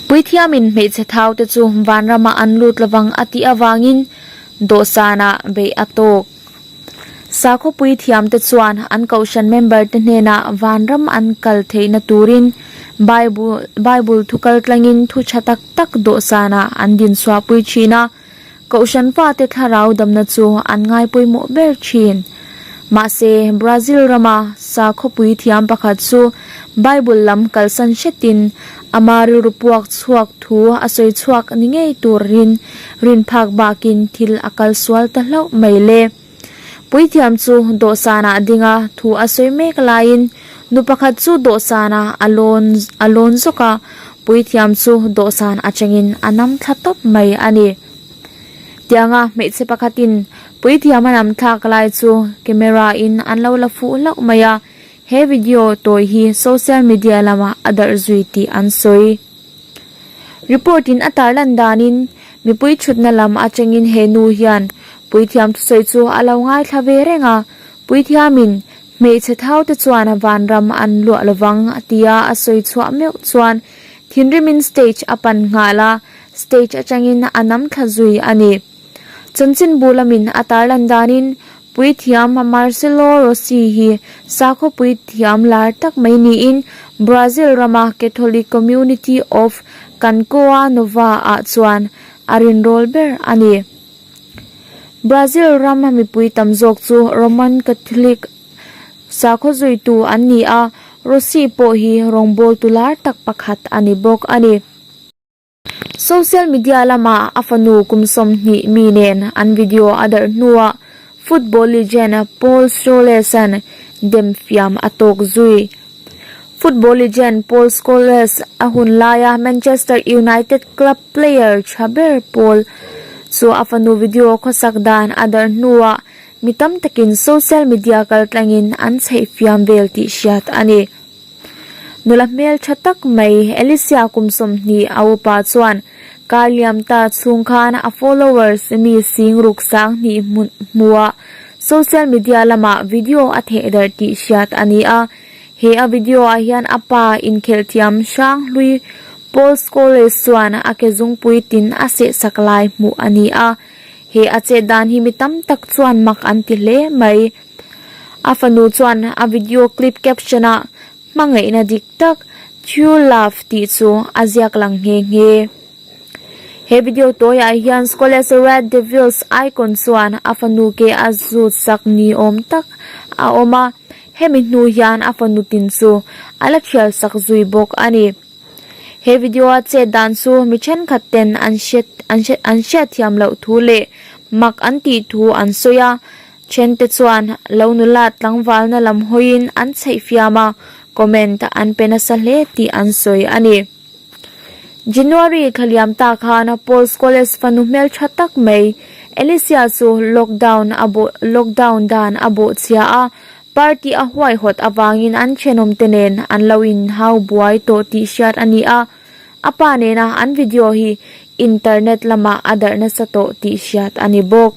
Puithiamin hmeichhe thau te chu vanramah an lut lovang a tih avangin dawhsanah beih a tawk. Sakhaw puithiam te chuan an kohhran member te hnenah vanram an kal theihna turin Bible thu kal tlangin thu tha tak tak dawhsanah an dinchhuahpui thin a. Kohhran fate thlarau damna chu an ngai pawimawh ber thin. Mahse, Brazil rama sakhaw puithiam pakhat chu Bible lam kalsan hretin ama rilru puak chhuak thu a sawi chhuak ni ngei turin rin phak bakin thil a kal sual ta hlauh mai le. Puithiam chu dawhsanah dinga thu a sawi mek laiin nu pakhat chu dawhsanah a lawn a lawn zawk a, puithiam chu dawhsan atangin a nam thla tawp mai a ni. Tianga hmeichhe pakhatin puithiam a nam thlak lai chu camera in an lo la fuh hlauh mai a, he video tawi hi social media lamah a darh zui tih an sawi. Report in a tarlan danin mipui thutna lam atangin he nu hian puithiam thusawi chu a lo ngaithla ve reng a, puithiamin hmeichhe thau te chuan vanram an luah lovang tia a sawi chhuah meuh chuan thinrimin stage a pan nghal a, stage atangin a nam thla zui a ni. Chanchinbu lamin a tarlan danin puithiam Marcelo Rossi hi sakhaw puithiam lar tak mai niin Brazil rama Catholic Community of Cancoa Nova ah chuan a rinrawl ber a ni. Brazil ram mipui tam zawk chu Roman Catholic sakhaw zuitu an ni a, Rossi pawh hi rawngbawltu lar tak pakhat a ni bawk a ni. Social media lama a fanu kum 20 mi nen an video a darh hnuah football legend Paul Scholes-a'n dem fiam a tawk zui. Football legend Paul Scholes a hun laia Manchester United club player tha ber pawl chu a fanu video khawsak dan a darh hnuah mi tam takin social media kaltlangin an chheih fiam vel tih hriat a ni. Nula hmel tha tak mai Alicia kum 20 a upa chuan kar liam ta chhung khan a followers mi sing ruk sang hnih hmuah social media lamah video a theh darh tih hriat a ni a. He a video ah hian a pa inkhelh thiam hrang hlui Paul Scholes chuan a ke zungpui tin a seh sak lai hmuh a ni a. He a chet dan hi mi tam tak chuan mak an ti hle mai. A fanu chuan a video clip caption ah hmangaihna dik tak True Love tih chu a ziak lang nghe nghe. He video tawi ah hian Scholes Red Devils icon chuan a fanu ke a zut sak ni awm tak a awm a, hemi hnu hian a fanu tin chu a la thial sak zui bawk a ni. He video a chet dan chu mi thenkhat ten an hriat an hriat an hriatthiam loh thu leh mak an tih thu an sawi a, Thente chuan lo nula tlangvalna lam hawiin an chheih fiam a, comment an pe nasa hle tih an sawi a ni. January thla liam ta khan Paul Scholes fanu hmeltha tak mai Alicia chu lockdown a bawh lockdown dan a bawhchhia a, party a huaihawt avangin an thenawmte nen an lo inhau buai tawh tih hriat a ni a, a pa nena an video hi internet lamah a darh nasa tawh tih hriat a ni bawk.